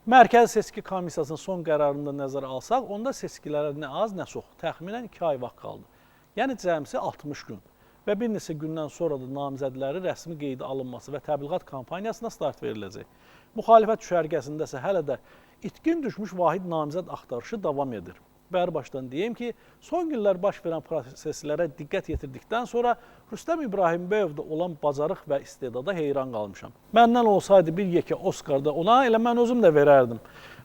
Mərkəzi Seçki Komissiyasının son qərarını da nəzərə alsaq, onda seçkilərə nə az, nə çox, təxminən 2 ay vaxt qaldı. Yəni cəmsi 60 gün və bir neçə gündən sonra da namizədləri rəsmi qeydə alınması və təbliğat kampaniyasına start veriləcək. Müxalifət düşərgəsində isə hələ də itkin düşmüş vahid namizəd axtarışı davam edir. Və hər başdan deyim ki, son günlər baş verən proseslərə diqqət yetirdikdən sonra Rüstəm İbrahimbəyovda olan bacarıq və istedada heyran qalmışam. Məndən olsaydı bir yekə Oscar da ona elə mən özüm də verərdim.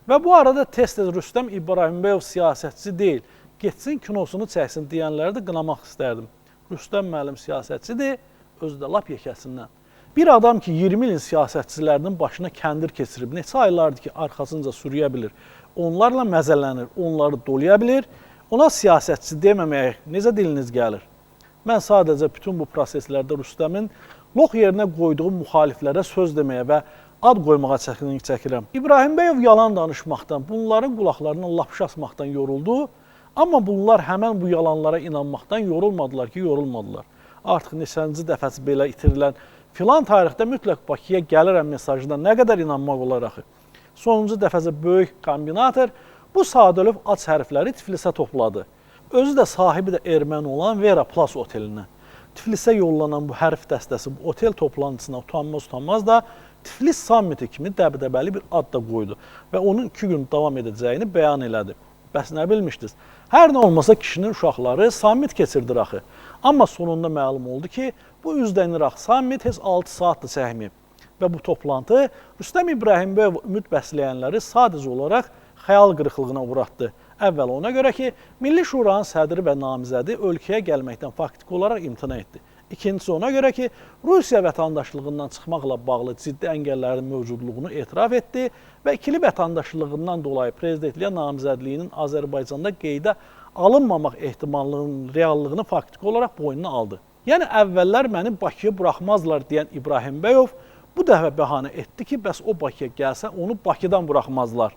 Və bu arada tez-tez Rüstəm İbrahimbəyov siyasətçi deyil, getsin kinosunu çəksin deyənləri də qınamaq istərdim. Rüstəm müəllim siyasətçidir, özü də lap yekəsindən. Bir adam ki, 20 ilin siyasətçilərinin başına kəndir keçirib, neçə aylardır ki, arxasınca sürüyə bilir, onlarla məzələnir, onları dolaya bilir, ona siyasətçi deməməyə necə diliniz gəlir? Mən sadəcə bütün bu proseslərdə Rüstəmin lox yerinə qoyduğu müxaliflərə söz deməyə və ad qoymağa çətinlik çəkirəm. İbrahimbəyov yalan danışmaqdan, bunların qulaqlarına lapşa asmaqdan yoruldu, amma bunlar həmən bu yalanlara inanmaqdan yorulmadılar ki, yorulmadılar. Artıq neçənci dəfəsi belə itirilən filan tarixdə mütləq Bakıya gəlirəm mesajına nə qədər inanmaq olar axı? Sonuncu dəfəsə böyük kombinator bu sadəlövh ac hərfləri Tiflisə topladı. Özü də sahibi də erməni olan Vera Plus otelinə. Tiflisə yollanan bu hərf dəstəsi bu otel toplantısına utanmaz-utanmaz da Tiflis sammiti kimi dəbdəbəli bir ad da qoydu və onun 2 gün davam edəcəyini bəyan elədi. Bəs nə bilmişdiniz? Hər nə olmasa kişinin uşaqları sammit keçirdir axı. Amma sonunda məlum oldu ki, bu üzdən İraq sammit heç 6 saat da çəkməyib. Və bu toplantı Rüstəm İbrahimbəyov ümid bəsləyənləri sadəcə olaraq xəyal qırıqlığına uğratdı. Əvvəl ona görə ki, Milli Şuranın sədri və namizədi ölkəyə gəlməkdən faktiki olaraq imtina etdi. İkincisi ona görə ki, Rusiya vətəndaşlığından çıxmaqla bağlı ciddi əngəllərin mövcudluğunu etiraf etdi və ikili vətəndaşlığından dolayı prezidentliyə namizədliyinin Azərbaycanda qeydə alınmamaq ehtimalının reallığını faktiki olaraq boynuna aldı. Yəni əvvəllər məni Bakıya buraxmazlar deyən İbrahimbəyov bu dəfə bəhanə etdi ki, bəs o Bakıya gəlsə onu Bakıdan buraxmazlar.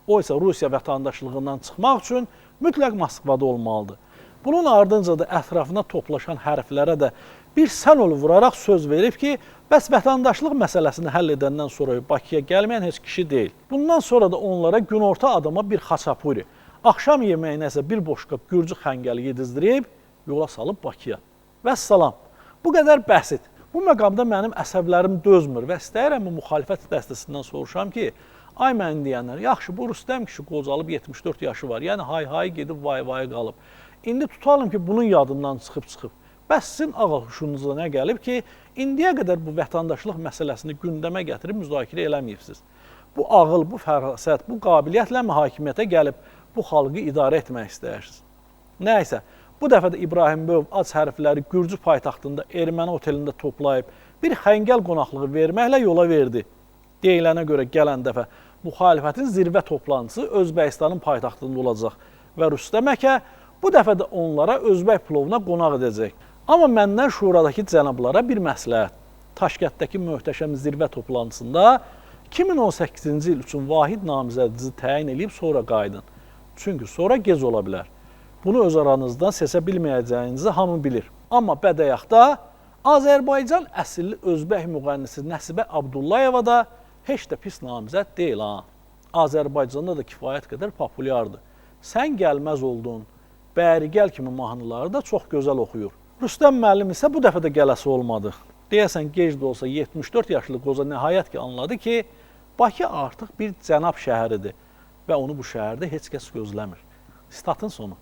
O isə Rusiya vətəndaşlığından çıxmaq üçün mütləq Moskvada olmalıdır. Bunun ardınca da ətrafına toplaşan hərflərə də bir sən ol vuraraq söz verib ki, bəs vətəndaşlıq məsələsini həll edəndən sonra Bakıya gəlməyən heç kişi deyil. Bundan sonra da onlara günorta adama bir xaçapuri, axşam yeməyinə isə bir boşqab gürcü xəngəli yedizdirib yola salıb Bakıya. Vəssalam, bu qədər bəsit. Bu məqamda mənim əsəblərim dözmür və istəyirəm bu müxalifət dəstəsindən soruşam ki, ay mən deyənlər, yaxşı bu Rüstəm kişi qocalıb 74 yaşı var, yəni hay-hay gedib vay-vay qalıb. İndi tutalım ki, bunun yadından çıxıb. Bəs sizin ağıl huşunuza nə gəlib ki, indiyə qədər bu vətəndaşlıq məsələsini gündəmə gətirib müzakirə eləməyibsiniz. Bu ağıl, bu fərasət, bu qabiliyyətlə mi hakimiyyətə gəlib bu xalqı idarə etmək istəyirsiniz? Nəysə, bu dəfə də İbrahimbəyov ac hərfləri Gürcü paytaxtında erməni otelində toplayıb bir xəngəl qonaqlığı verməklə yola verdi. Deyilənə görə gələn dəfə müxalifətin zirvə toplantısı Özbəkistanın paytaxtında olacaq və Rüstəm əkə bu dəfə də onlara özbək plovuna qonaq edəcək. Amma məndən şuradakı cənablara bir məsləhət. Taşkətdəki möhtəşəm zirvə toplantısında 2018-ci il üçün vahid namizədinizi təyin edib sonra qayıdın. Çünki sonra gec ola bilər. Bunu öz aranızdan seçə bilməyəcəyinizi hamı bilir. Amma bədəyaqda Azərbaycan əsilli özbək müğənnisi Nəsibə Abdullayeva da heç də pis namizəd deyil ha. Azərbaycanda da kifayət qədər populyardır. Sən gəlməz oldun, bəri gəl kimi mahnıları da çox gözəl oxuyur. Rüstəm müəllim isə bu dəfə də gələsi olmadı. Deyəsən gec də olsa 74 yaşlı qoca nəhayət ki anladı ki, Bakı artıq bir cənab şəhəridir və onu bu şəhərdə heç kəs gözləmir. Statın sonu.